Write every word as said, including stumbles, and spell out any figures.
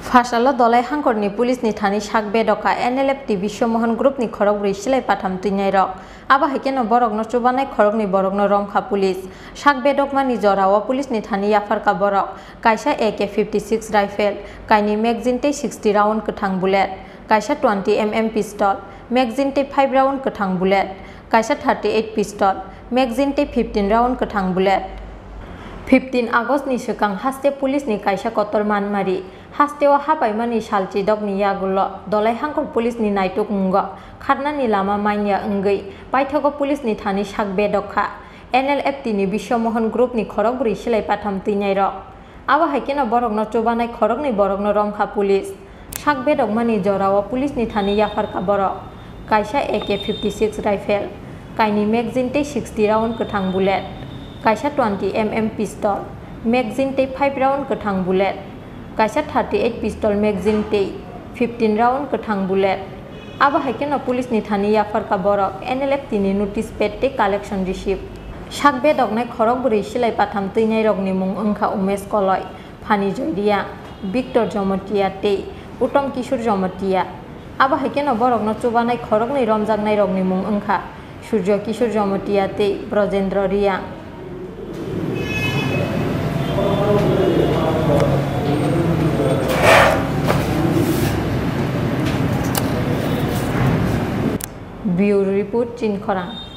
Phasalo Dolai Hangkorni police ni thani sak bedokha N L F T Biswa Mohan group ni khorokbrwi silai patham twinairok. Abo hai kheno borokno chubanai khoroknwi borokno romkha police. Sak bedokmani jorao police ni thani yapharkha borok, kaisa A K fifty six rifle, kainwi magazine tei sixty round kwthang bullet, kaisa twenty M M pistol, magazine tei five round kwthang bullet, kaisa thirty eight pistol, magazine tei fifteen round kwthang bullet. Fifteen August ni swkang haste police ni kaisa kotor manmari hasteo hapaimani salchidokni yagulo Dolai Hangkor police ni naitukmungo kharnani lama manya wngwi paithago police ni thani sak bedokha N L F T ni Biswa Mohan group ni khorokbrwi silai patham twinairok. Abo hai kheno borokno chubanai khoroknwi borokno romkha police. Sak bedokmani jorao police ni thani yapharkha borok, kaisa A K fifty six rifle, kainwi magazine tei sixty round kwthang bullet, kaisa twenty M M pistol, magazine tei five round kwthang bullet, kaisa thirty eight pistol magazine tei fifteen round kwthang bullet. Abo hai kheno police ni thani yapharkha borok N L F T ni notice pad tei collection receipt. Sak bedoknai khorokbrwi silai patham twinairokni mung wngkha Umesh Koloi, Phani Joy Reang, Victor Jomotia tei Uttom Kishore Jomotia. Abo hai kheno borokno chubanai khoroknwi romjaknairokni mung wngkha Surjo Kishore Jomotia tei Brojendra Reang. Bureau Report, Chinkhorang.